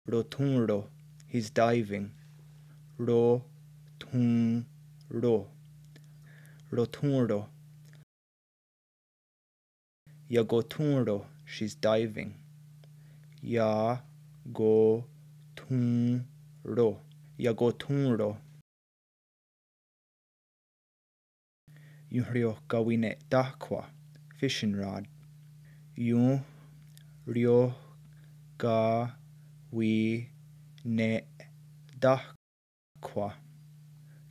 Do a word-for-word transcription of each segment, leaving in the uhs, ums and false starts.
Rothón:ro, he's diving. Rothón:ro. Rothón:ro. Iakothón:ro, she's diving. Iakothón:ro. Iakothón:ro. Ionrio'kawine'táhkhwa, fishing rod. Ionrio'kawine'táhkhwa.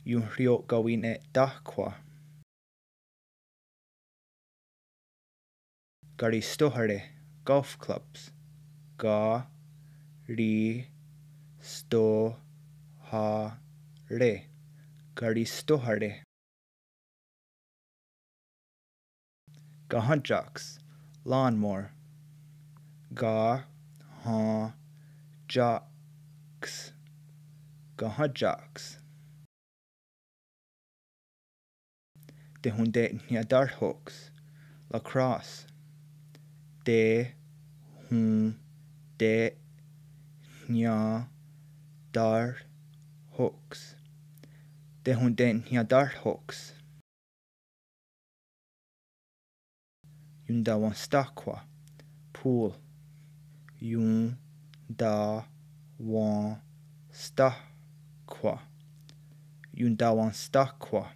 Ionrio'kawine'táhkhwa. Karistóhare, golf clubs. Karistóhare. Karistóhare. Kahéntia'ks, lawnmower. Kahéntia'ks. Kahéntia'ks. Tehontenniatárhoks, lacrosse. Tehontenniatárhoks. Tehontenniatárhoks. Iontawenhstáhkhwa, pool. Iontawenhstáhkhwa. Iontawenhstáhkhwa.